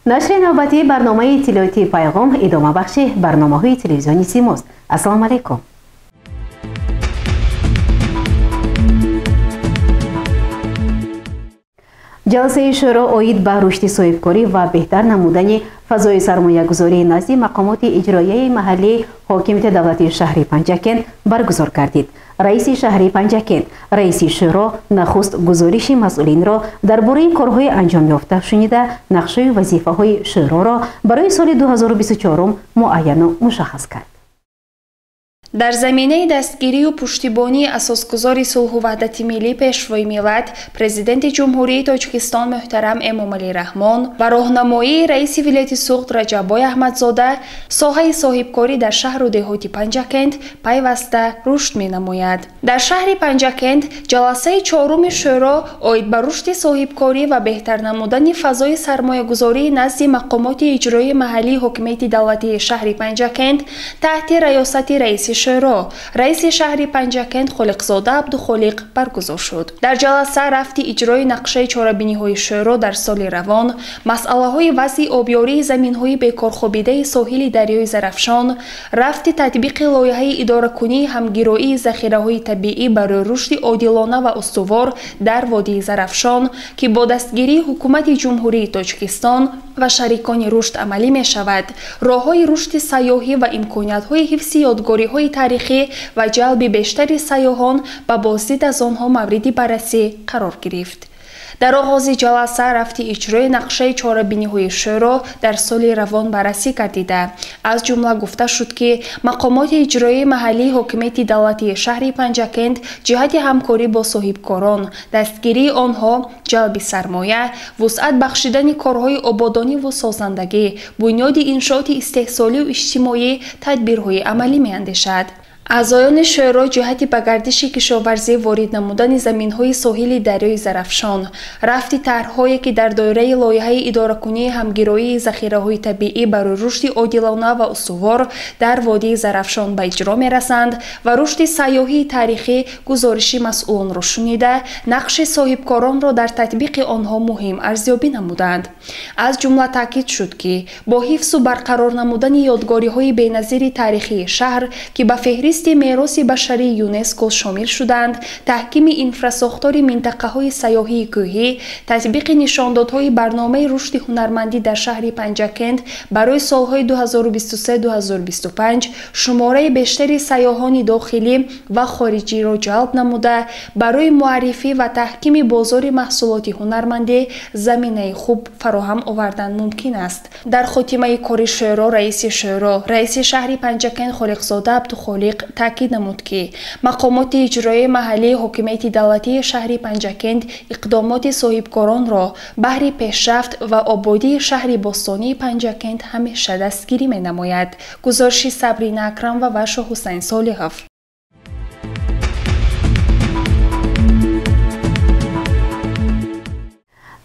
Нашри навбатии барномаи иттилоотии «Пайғом» идомабахши барномаҳои телевизиони Симост. Ассалому алайкум. Ҷаласаи шӯро оид ба рушди соҳибкорӣ ва беҳтар намудани фазои сармоягузории назди мақомоти иҷроияи маҳаллии ҳокимияти давлатии шаҳри Панҷакент баргузор гардид. Раиси шаҳри Панҷакент, раиси шӯро нахуст гузориши масъулинро дар бораи корҳои анҷомёфта шунида, нақшаи вазифаҳои шӯроро барои соли 2024 муайяну мушаххас кард. Дар заминаи дастгирию пуштибонии асосгузори сулҳу ваҳдати миллӣ, Пешвои миллат, Президенти Ҷумҳурии Тоҷикистон муҳтарам Эмомалӣ Раҳмон ва роҳнамоии раиси вилояти Суғд Раҷаббой Аҳмадзода, соҳаи соҳибкорӣ дар шаҳру деҳоти Панҷакент пайваста рушд менамояд. Дар шаҳри Панҷакент ҷаласаи чоруми шӯро оид ба рушди соҳибкорӣ ва беҳтар намудани фазои сармоягузории назди мақомоти иҷроии маҳаллии ҳокимияти давлатии шаҳри Панҷакент таҳти раёсати раиси шӯро, раиси шаҳри Панҷакент Холиқзода Абдухолиқ баргузор шуд. Дар ҷаласа рафти иҷрои нақшаи чорабиниҳои шӯро дар соли равон, масъалаҳои вазъи обёрии заминҳои бекорхобидаи соҳили дарёи Зарафшон, рафти татбиқи лоиҳаи идоракунии ҳамгироии захираҳои табиӣ барои рушди одилона ва устувор дар водии Зарафшон, ки бо дастгирии Ҳукумати Ҷумҳурии Тоҷикистон ва шарикони рушд амалӣ мешавад, роҳҳои рушди сайёҳӣ ва имкониятҳои ҳифзи ёдгориҳои таърихӣ ва ҷалби бештари сайёҳон ба боздид аз онҳо мавриди баррасӣ қарор гирифт. Дар оғози ҷаласа рафти иҷрои нақшаи чорабиниҳои шӯро дар соли равон баррасӣ гардида, аз ҷумла гуфта шуд, ки мақомоти иҷроии маҳаллии ҳокимияти давлатии шаҳри Панҷакент ҷиҳати ҳамкорӣ бо соҳибкорон, дастгирии онҳо, ҷалби сармоя, вусъат бахшидани корҳои ободониву созандагӣ, бунёди иншооти истеҳсолию иҷтимоӣ тадбирҳои амалӣ меандешад. Аъзоёни шӯро ҷиҳати ба гардиши кишоварзӣ ворид намудани заминҳои соҳили дарёи Зарафшон, рафти тарҳҳое, ки дар доираи лоиҳаи идоракунии ҳамгироии захираҳои табиӣ барои рушди одилона ва устувор дар водии Зарафшон ба иҷро мерасанд ва рушди сайёҳии таърихӣ гузориши масъулонро шунида, нақши соҳибкоронро дар татбиқи онҳо муҳим арзёбӣ намуданд. Аз ҷумла таъкид шуд, ки бо ҳифзу барқарор намудани ёдгориҳои беназири таърихии шаҳр, ки ба феҳрист мероси башарии ЮНЕСКО шомил шуданд, таҳкими инфрасохтори минтақаҳои сайёҳии кӯҳӣ, татбиқи нишондодҳои барномаи рушди ҳунармандӣ дар шаҳри Панҷакент барои солҳои 2023-2025 шумораи бештари сайёҳони дохилӣ ва хориҷиро ҷалб намуда, барои муаррифӣ ва таҳкими бозори маҳсулоти ҳунармандӣ заминаи хуб фароҳам овардан мумкин аст. Дар хотимаи кори шӯро раиси шӯро, раиси шаҳри Панҷакент Холиқзода Абдухолиқ таъкид намуд, ки мақомоти иҷроии маҳаллии ҳокимияти давлатии шаҳри Панҷакент иқдомоти соҳибкоронро баҳри пешрафт ва ободии шаҳри бостонии Панҷакент ҳамеша дастгирӣ менамояд. Гузориши Сабрина Акрамова ва Шоҳҳусайн Солиҳов.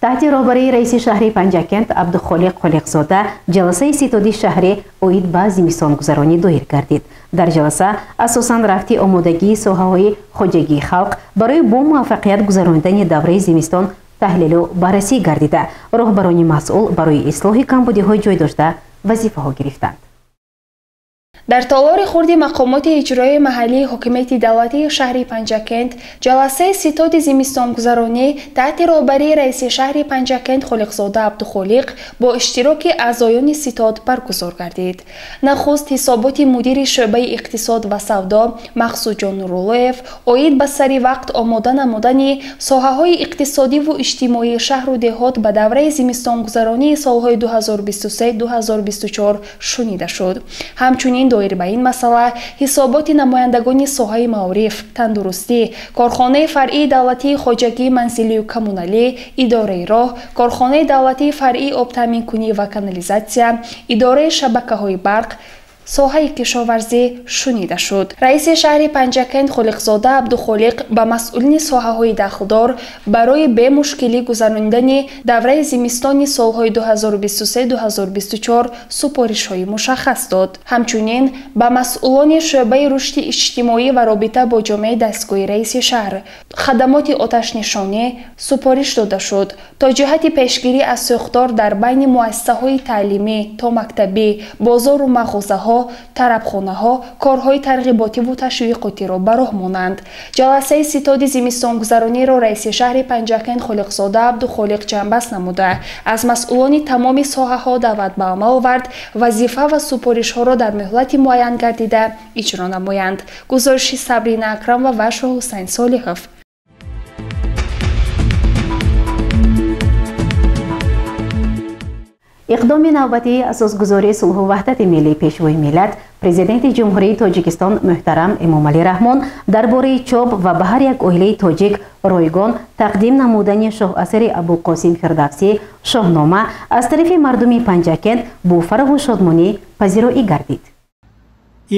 Таҳти роҳбарии раиси шаҳри Панҷакент Абдухолиқ Холиқзода ҷаласаи ситоди шаҳрӣ оид ба зимистонгузаронӣ доир гардид. Дар ҷаласа асосан рафти омодагии соҳаҳои хоҷагии халқ барои бо муваффақият гузаронидани давраи зимистон таҳлилу баррасӣ гардида, роҳбарони масъул барои ислоҳи камбудиҳои ҷой дошта вазифаҳо гирифтанд. Дар толори хурди мақомоти иҷроии маҳаллии ҳокимияти давлатии шаҳри Панҷакент ҷаласаи ситоди зимистонгузаронӣ таҳти роҳбарии раиси шаҳри Панҷакент Холиқзода Абдухолиқ бо иштироки аъзоёни ситод баргузор гардид. Нахуст ҳисоботи мудири шӯъбаи иқтисод ва савдо Мақсудҷон Нуруллоев оид ба сари вақт омода намудани соҳаҳои иқтисодиву иҷтимоии шаҳру деҳот ба давраи зимистонгузаронии солҳои 2023-2024 шунида шуд. Ҳамчунин доир ба ин масъала ҳисоботи намояндагони соҳаи маориф, тандурустӣ, корхонаи фаръии давлатии хоҷагии манзилию коммуналӣ, идораи роҳ, корхонаи давлатии фаръии обтаъминкунӣ ва канализатсия, идораи шабакаҳои барқ, соҳаи кишоварзӣ шунида шуд. Раиси шаҳри Панҷакент Холиқзода Абдухолиқ ба масъулини соҳаҳои дахлдор барои бемушкилӣ гузаронидани давраи зимистони солҳои 2023-2024 супоришҳои мушаххас дод. Ҳамчунин ба масъулони шӯъбаи рушди иҷтимоӣ ва робита бо ҷомеаи дастгоҳи раиси шаҳр, хадамоти оташнишонӣ супориш дода шуд, то ҷиҳати пешгирӣ аз сӯхтор дар байни муассисаҳои таълимӣ, томактабӣ, бозору мағозаҳо, тарабхонаҳо корҳои тарғиботиву ташвиқотиро ба роҳ монанд. Ҷаласаи ситоди зимистонгузарониро раиси шаҳри Панҷакент Холиқзода Абдухолиқ ҷамъбаст намуда, аз масъулони тамоми соҳаҳо даъват ба амал овард вазифа ва супоришҳоро дар муҳлати муайян гардида иҷро намоянд. Гузориши Сабрина Акрамова ва Шоҳҳусайн Солиҳов. Иқдоми навбатии асосгузории сулҳу ваҳдати миллии Пешвои миллат, Президенти Ҷумҳурии Тоҷикистон муҳтарам Эмомалӣ Раҳмон дар бораи чоп ва ба ҳар як оилаи тоҷик ройгон тақдим намудани шоҳасари Абулқосим Фирдавсӣ «Шоҳнома» аз тарафи мардуми Панҷакент бо фараҳу шодмонӣ пазироӣ гардид.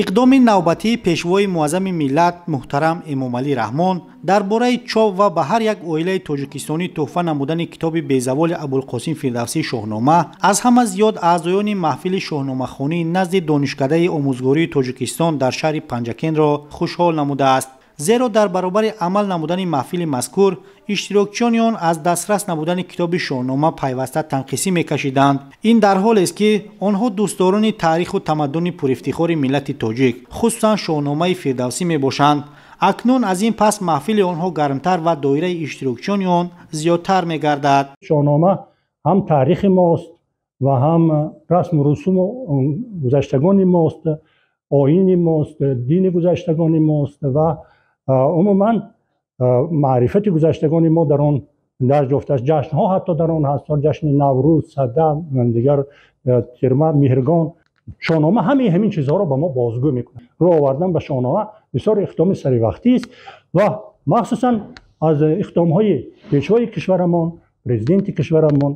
Иқдоми навбатии Пешвои муаззами миллат муҳтарам Эмомалӣ Раҳмон дар бораи чоп ва ба ҳар як оилаи тоҷикистонӣ тӯҳфа намудани китоби безаволи Абулқосим Фирдавсӣ «Шоҳнома» аз ҳама зиёд аъзоёни маҳфили шоҳномахонии назди Донишкадаи омӯзгории Тоҷикистон дар шаҳри Панҷакентро хушҳол намудааст. Зеро дар баробари амал намудани маҳфили мазкур иштирокчиёни он аз дастрас набудани китоби «Шоҳнома» пайваста танқисӣ мекашиданд. Ин дар ҳолест, ки онҳо дӯстдорони таъриху тамаддуни пурифтихори миллати тоҷик, хусусан Шоҳномаи Фирдавсӣ мебошанд. Акнун аз ин пас маҳфили онҳо гармтар ва доираи иштирокчиёни он зиёдтар мегардад. Шоҳнома ҳам таърихи мост ва ҳам расму русуму гузаштагони мост, оини мост, дини гузаштагони мост ва умуман маърифати гузаштагони мо дар он дарҷ ёфтааст. Ҷашнҳо ҳатто дар он ҳаст, ҷашни Наврӯз, Сада, дигар Тирма, Меҳргон. Шоҳнома ҳамаи ҳамин чизҳоро ба мо бозгӯ мекунад. Рӯ овардан ба Шоҳнома бисёр иқдоми саривақтист ва махсусан аз иқдомҳои пешвои кишварамон, президенти кишварамон,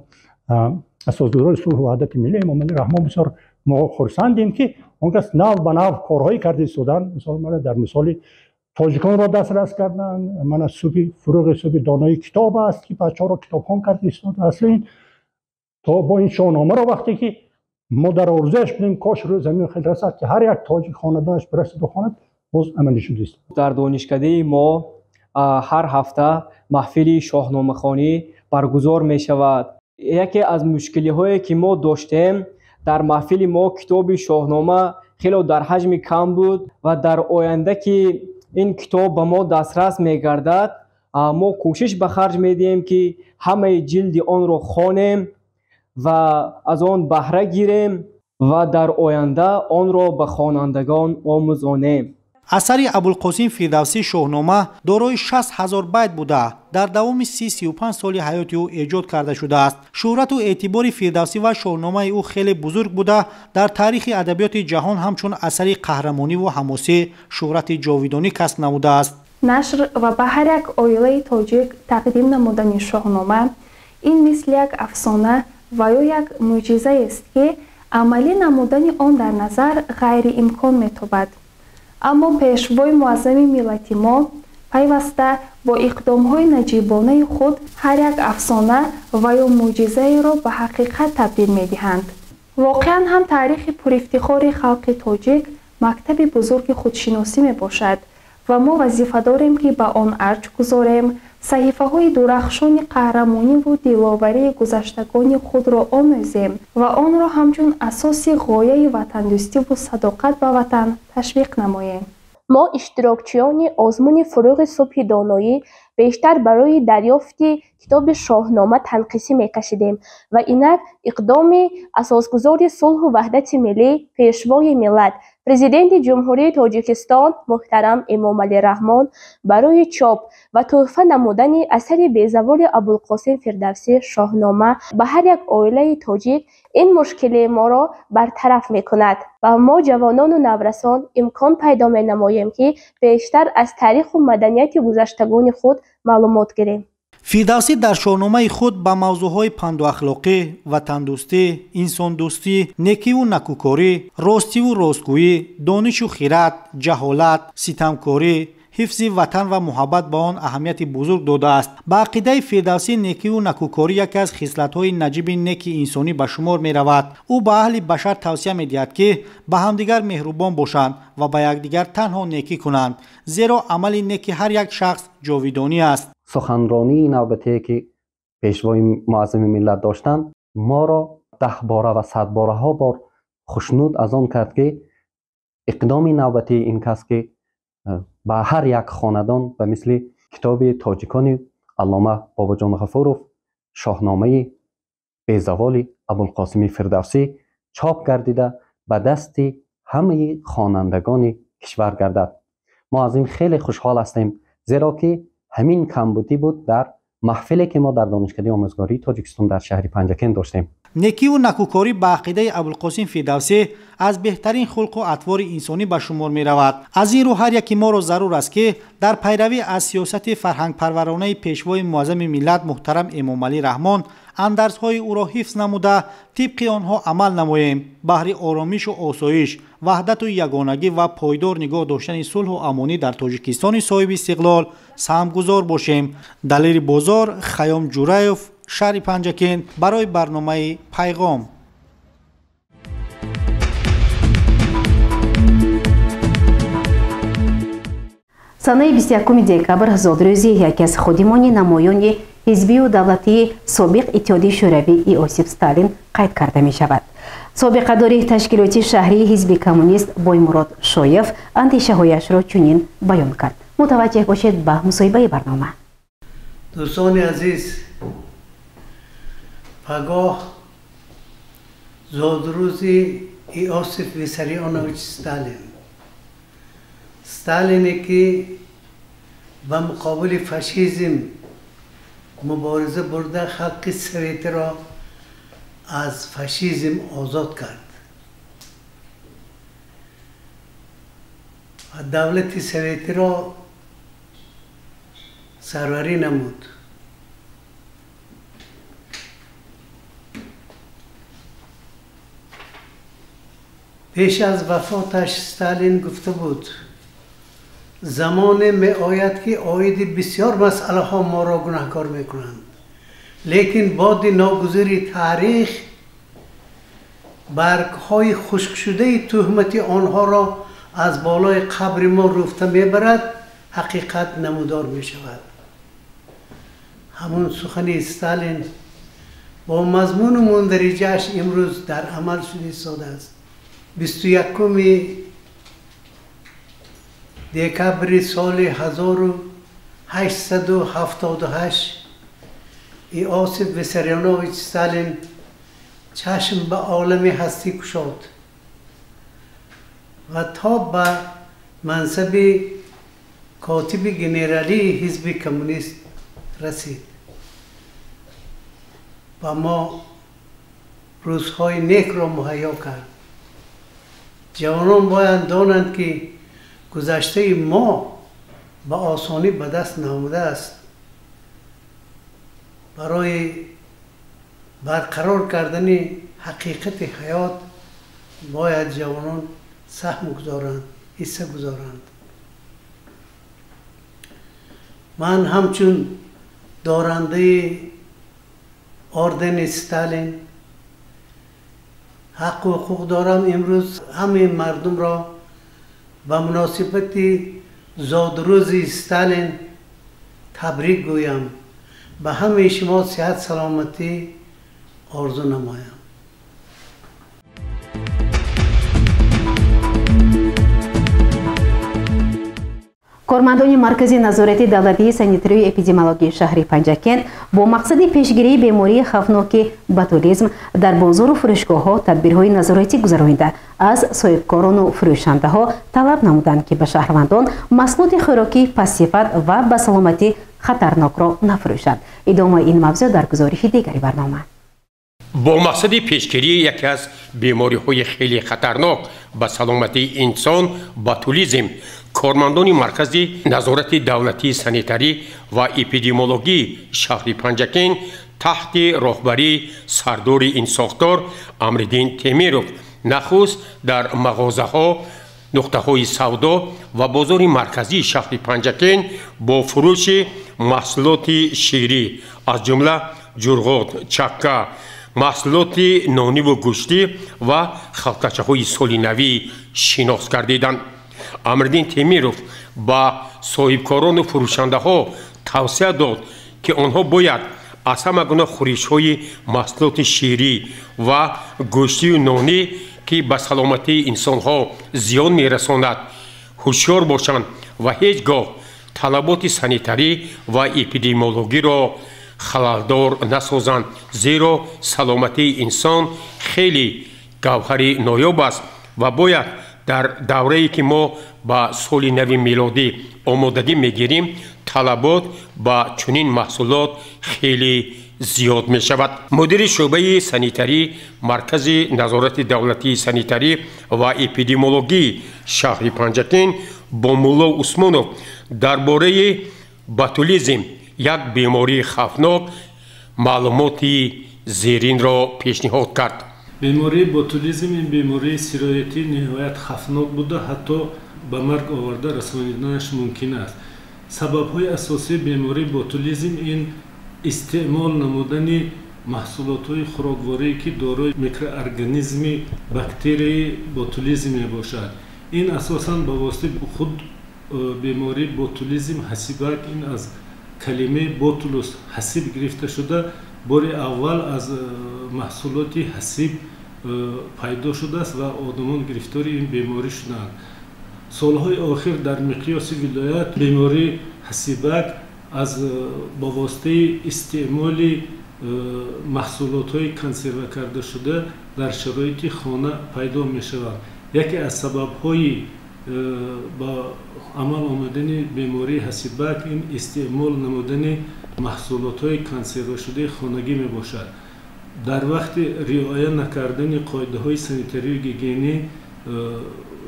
асосгузори сулҳу ваҳдати миллӣ Эмомалӣ Раҳмон бисёр мо хурсандем, ки он кас нав ба нав корҳое карда истоданд. Мисол дар мисоли тоҷиконро дастрас кардан, мана субҳи фурӯғи субҳи донои китоб аст, ки бачаҳоро китобхон карда истодааст. То бо ин Шоҳномаро вақте ки мо дар орзуяш будем, кош рӯз ҳамин хел расад, ки ҳар як тоҷик хонадонаш бирасаду хонад, боз амалӣ шудааст. Дар донишкадаи мо ҳар ҳафта маҳфили шоҳномахонӣ баргузор мешавад. Яке аз мушкилиҳое ки мо доштем, дар маҳфили мо китоби Шоҳнома хело дар ҳаҷми кам буд ва дар оянда ки ин китоб ба мо дастрас мегардад, мо кӯшиш ба харҷ медиҳем, ки ҳамаи ҷилди онро хонем ва аз он баҳра гирем ва дар оянда онро ба хонандагон омӯзонем. Асари Абулқосим Фирдавсӣ «Шоҳнома» дорои 60 000 байт буда, дар давоми 30-35 соли ҳаёти ӯ эҷод карда шудааст. Шӯҳрату эътибори Фирдавсӣ ва Шоҳномаи ӯ хеле бузург буда, дар таърихи адабиёти ҷаҳон ҳамчун асари қаҳрамониву ҳамосӣ шӯҳрати ҷовидонӣ касб намудааст. Нашр ва ба ҳар як оилаи тоҷик тақдим намудани Шоҳнома ин мисли як афсона ва ё як мӯъҷизаест, ки амалӣ намудани он дар назар ғайриимкон метобад. Аммо пешвои муаззами миллати мо пайваста бо иқдомҳои наҷибонаи худ ҳар як афсона ва ё мӯъҷизаеро ба ҳақиқат табдил медиҳанд. Воқеан ҳам таърихи пурифтихори халқи тоҷик мактаби бузурги худшиносӣ мебошад ва мо вазифа дорем, ки ба он арҷ гузорем, саҳифаҳои дурахшони қаҳрамониву диловарии гузаштагони худро омӯзем ва онро ҳамчун асоси ғояи ватандӯстиву садоқат ба ватан ташвиқ намоем. Мо иштирокчиёни озмуни фурӯғи субҳи доноӣ бештар барои дарёфти китоби Шоҳнома танқисӣ мекашидем ва инак иқдоми асосгузори сулҳу ваҳдати миллӣ, Пешвои миллат, Президенти Ҷумҳурии Тоҷикистон муҳтарам Эмомалӣ Раҳмон барои чоп ва тӯҳфа намудани асари безаволи Абулқосим Фирдавсӣ «Шоҳнома» ба ҳар як оилаи тоҷик ин мушкилии моро бартараф мекунад ва мо ҷавонону наврасон имкон пайдо менамоем, ки бештар аз таъриху маданияти гузаштагони худ маълумот гирем. Фирдавсӣ дар шоҳномаи худ ба мавзӯъҳои панду ахлоқӣ, ватандӯстӣ, инсондӯстӣ, некиву накӯкорӣ, ростиву ростгӯӣ, донишу хират, ҷаҳолат, ситамкорӣ, ҳифзи ватан ва муҳаббат ба он аҳамияти бузург додааст. Ба ақидаи Фирдавсӣ, некиву накӯкорӣ яке аз хислатҳои наҷиби неки инсонӣ ба шумор меравад. Ӯ ба аҳли башар тавсия медиҳад, ки ба ҳамдигар меҳрубон бошанд ва ба якдигар танҳо некӣ кунанд, зеро амали неки ҳар як шахс ҷовидонӣ аст. Суханронии навбатие, ки пешвои муаззами миллат доштанд, моро 10 бора ва садбораҳо бор хушнуд аз он кард, ки иқдоми навбатии ин кас, ки ба ҳар як хонадон ба мисли китоби тоҷикони аллома Бобоҷон Ғафуров шоҳномаи безаволи Абулқосими Фирдавсӣ чоп гардида, ба дасти ҳамаи хонандагони кишвар гардад. Мо аз ин хеле хушҳол ҳастем, зеро ки ҳамин камбудӣ буд дар маҳфиле, ки мо дар Донишкадаи омӯзгории Тоҷикистон дар шаҳри Панҷакент доштем. Некиву накӯкорӣ ба ақидаи Абулқосим Фирдавсӣ аз беҳтарин хулқу атвори инсонӣ ба шумор меравад. Аз ин рӯ ҳар яки моро зарур аст, ки дар пайравӣ аз сиёсати фарҳангпарваронаи пешвои муаззами миллат муҳтарам Эмомалӣ Раҳмон андарзҳои ӯро ҳифз намуда, тибқи онҳо амал намоем, баҳри оромишу осоиш, ваҳдату ягонагӣ ва пойдор нигоҳ доштани сулҳу амонӣ дар Тоҷикистони соҳиби истиқлол саҳмгузор бошем. Далери Бозор, Хаём Ҷураев, шаҳри Панҷакент, барои барномаи Пайғом. Санаи 21 декабр зодрӯзи яке аз ходимони намоёни ҳизбию давлатии собиқ Иттиҳоди Шӯравӣ Иосиф Сталин қайд карда мешавад. Собиқадори ташкилоти шаҳрии ҳизби коммунист Боймурод Шоев андешаҳояшро чунин баён кард. Мутаваҷҷеҳ бошед ба мусоҳибаи барнома. Дӯстони азиз, пагоҳ зодрӯзи Иосиф Виссарионович Сталин, Сталине, ки ба муқобили фашизм мубориза бурда, халқи советиро аз фашизм озод кард ва давлати советиро сарварӣ намуд. Пеш аз вафоташ Сталин гуфта буд: «Замоне меояд, ки оиди бисёр масъалаҳо моро гунаҳкор мекунанд, лекин боди ногузири таърих баргҳои хушкшудаи туҳмати онҳоро аз болои қабри мо руфта мебарад, ҳақиқат намудор мешавад». Ҳамун сухани Сталин бо мазмуну мундариҷааш имрӯз дар амал шуда истодааст. 21-уми декабри соли 1878 Иосиф Виссарионович Сталин чашм ба олами ҳастӣ кушод ва то ба мансаби котиби генералии ҳизби коммунист расид ва мо рӯзҳои некро муҳайё кард. Ҷавонон бояд донанд, ки гузаштаи мо ба осонӣ ба даст наомадааст. Барои барқарор кардани ҳақиқати ҳаёт бояд ҷавонон саҳм гузоранд, ҳисса гузоранд. Ман ҳамчун дорандаи ордени Сталин ҳаққу ҳуқуқ дорам имрӯз ҳамаи мардумро ба муносибати зодрӯзи Сталин табрик гӯям, ба ҳамаи шумо сиҳат саломатӣ орзу намоям. Кормандони Маркази назорати давлатии санитарию эпидемиологии шаҳри Панҷакент бо мақсади пешгирии бемории хавфноки ботулизм дар бозору фурӯшгоҳҳо тадбирҳои назоратӣ гузаронида, аз соҳибкорону фурӯшандаҳо талаб намуданд, ки ба шаҳрвандон маҳсулоти хӯрокии пастсифат ва ба саломатӣ хатарнокро нафурӯшанд. Идомаи ин мавзӯъ дар гузориши дигари барнома. Бо мақсади пешгирии яке аз бемориҳои хеле хатарнок ба саломатии инсон, ботулизм, Кормандони маркази назорати давлатии санитарӣ ва эпидемиологии шаҳри Панҷакент таҳти роҳбарии сардори ин сохтор Амриддин Темиров нахуст дар мағозаҳо, нуқтаҳои савдо ва бозори марказии шаҳри Панҷакент бо фурӯши маҳсулоти ширӣ, аз ҷумла ҷурғот, чакка, маҳсулоти нониву гӯштӣ ва халтачаҳои соли навӣ шинос гардиданд. Амриддин Темиров ба соҳибкорону фурӯшандаҳо тавсия дод, ки онҳо бояд аз ҳама гуна хӯришҳои маҳсулоти ширӣ ва гӯштию нонӣ, ки ба саломатии инсонҳо зиён мерасонад, ҳушёр бошанд ва ҳеҷ гоҳ талаботи санитарӣ ва эпидемиологиро халалдор насозанд, зеро саломатии инсон хеле гавҳари ноёб аст ва бояд дар даврае ки мо ба соли нави милодӣ омодагӣ мегирим, талабот ба чунин маҳсулот хеле зиёд мешавад. Мудири шӯъбаи санитарӣ маркази назорати давлатии санитарӣ ва эпидемиологии шаҳри Панҷакент Бомулло Усмонов дар бораи ботулизм, як бемории хавфнок, маълумоти зеринро пешниҳод кард. Бемории ботулизм ин бемории сироятӣ ниҳоят хавфнок буда, ҳатто ба марг оварда расониданаш мумкин аст. Сабабҳои асосии бемории ботулизм ин истеъмол намудани маҳсулотҳои хӯрокворие, ки дорои микроорганизми бактерияи ботулизм мебошад. Ин асосан ба воситаи худ бемории ботулизм ҳасибак, ин аз калимаи ботулус ҳасиб гирифта шуда, бори аввал аз маҳсулоти ҳасиб пайдо шудааст ва одамон гирифтори ин беморӣ шуданд. Солҳои охир дар миқёси вилоят бемории ҳасибак аз ба воситаи истеъмоли маҳсулотҳои консерва кардашуда дар шароити хона пайдо мешавад. Яке аз сабабҳои ба амал омадани бемории ҳасибак ин истеъмол намудани маҳсулотҳои консервашудаи хонагӣ мебошад. Дар вақти риоя накардани қоидаҳои санитарию гигиенӣ,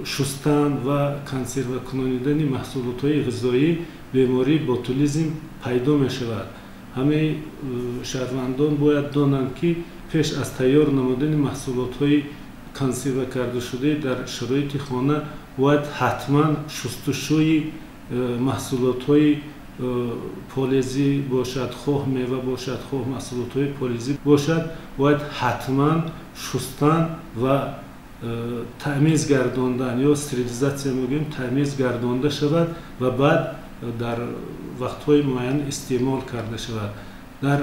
шустан ва консервакунонидани маҳсулотҳои ғизоӣ бемории ботулизм пайдо мешавад. Ҳамаи шаҳрвандон бояд донанд, ки пеш аз тайёр намудани маҳсулотҳои консерва кардашудаи дар шароити хона бояд ҳатман шустушӯи маҳсулотҳои полезӣ бошад, хоҳ мева бошад, хоҳ маҳсулотҳои полезӣ бошад, бояд ҳатман шустан ва таъмиз гардондан ё стерилизатсия мегӯем, таъмиз гардонда шавад ва баъд дар вақтҳои муайян истеъмол карда шавад. Дар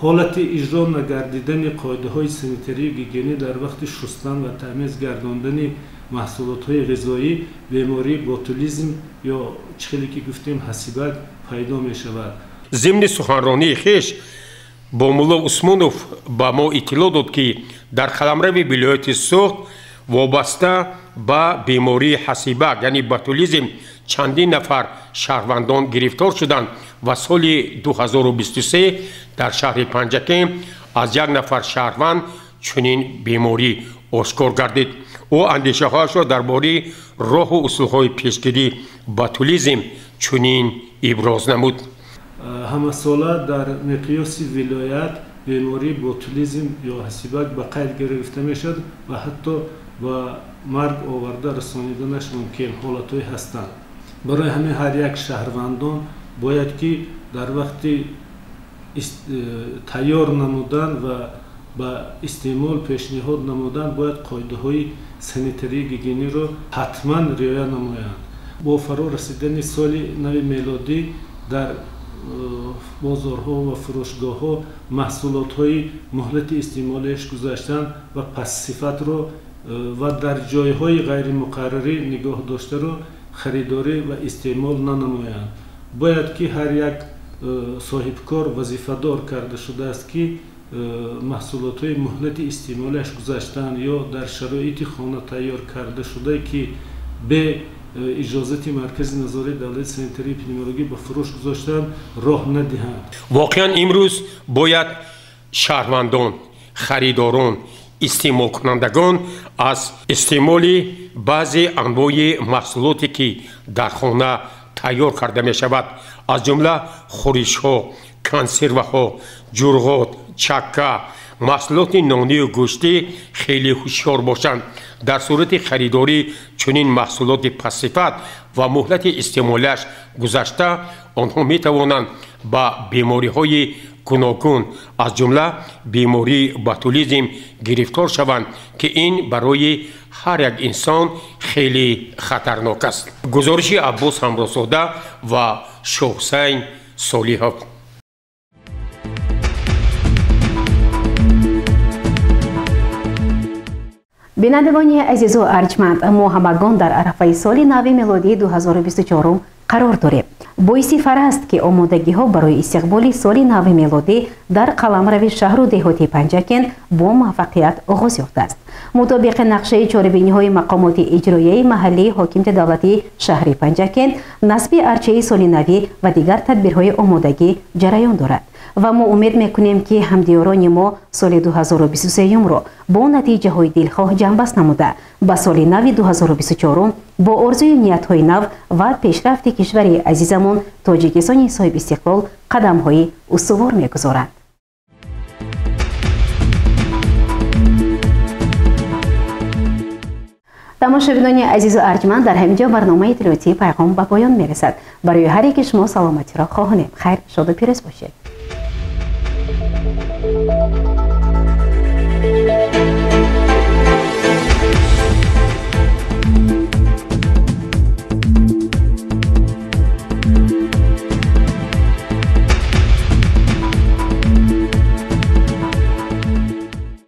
ҳолати иҷро нагардидани қоидаҳои санитарию гигиенӣ дар вақти шустан ва таъмиз гардондани маҳсулотҳои ғизоӣ бемории ботулизм ё чӣ хеле ки гуфтем ҳасибак пайдо мешавад. Зимни суханронии хеш Бомулло Усмонов ба мо иттилоъ дод, ки дар қаламрави вилояти Суғд вобаста ба бемории ҳасибак, яъне ботулизм, чандин нафар шаҳрвандон гирифтор шуданд ва соли 2023 дар шаҳри Панҷакент аз як нафар шаҳрванд чунин беморӣ ошкор гардид. Ӯ андешаҳояшро дар бораи роҳу усулҳои пешгирии ботулизм чунин иброз намуд. Ҳамасола дар миқёси вилоят бемории ботулизм ё ҳасибак ба қайд гирифта мешавад ва ҳатто ба марг оварда расониданаш мумкин ҳолатҳое ҳастанд. Барои ҳамин ҳар як шаҳрвандон бояд ки дар вақти тайёр намудан ва ба истеъмол пешниҳод намудан бояд қоидаҳои санитарии гигиениро ҳатман риоя намоянд. Бо фаро расидани соли нави мелодӣ дар бозорҳо ва фурӯшгоҳҳо маҳсулотҳои муҳлати истеъмолиаш гузаштан ва пастсифатро ва дар ҷойҳои ғайримуқаррарӣ нигоҳ доштаро харидорӣ ва истеъмол нанамоянд. Бояд ки ҳар як соҳибкор вазифадор карда шудааст, ки маҳсулотҳои муҳлати истеъмолиаш гузаштан ё дар шароити хона тайёр карда шуда, ки бе иҷозати маркази назорати давлати санитарии эпидемиологӣ ба фурӯш гузоштан роҳ надиҳанд. Воқеан имрӯз бояд шаҳрвандон, харидорон, Истеъмолкунандагон аз истеъмоли баъзе анвои маҳсулоте, ки дар хона тайёр карда мешавад, аз ҷумла хӯришҳо, консерваҳо, ҷурғот, чакка, маҳсулоти нонию гӯштӣ хеле ҳушёр бошанд. Дар сурати харидорӣ чунин маҳсулоти пастсифат ва муҳлати истеъмолиаш гузашта, онҳо метавонанд ба бемориҳои гуногун, аз ҷумла бемории ботулизм гирифтор шаванд, ки ин барои ҳар як инсон хеле хатарнок аст. Гузориши Аббос Ҳамрозода ва Шоҳусайн Солиҳов. Бинандагони азизу арҷманд, мо ҳамагон дар арафаи соли нави мелодии 2024 қарор дорем. Боиси фарҳ аст, ки омодагиҳо барои истиқболи соли нави мелодӣ дар қаламрави шаҳру деҳоти Панҷакент бо муваффақият оғоз ёфтааст. Мутобиқи нақшаи чорабиниҳои мақомоти иҷроияи маҳаллии ҳокимияти давлатии шаҳри Панҷакент, насби арчаи соли навӣ ва дигар тадбирҳои омодагӣ ҷараён дорад. Ва мо умед мекунем, ки ҳамдиёрони мо соли 2023-ро бо натиҷаҳои дилхоҳ ҷамъбаст намуда, ба соли нави 2024 бо орзую ниятҳои нав ва пешрафти кишвари азизамон Тоҷикистони соҳибистиқлол қадамҳои устувор мегузоранд. Тамошобинони азизу арҷманд, дар ҳамин ҷо барномаи иттилоотии Пайғом ба поён мерасад. Барои ҳар яки шумо саломатиро хоҳонем. Хайр, шоду пирӯз бошед.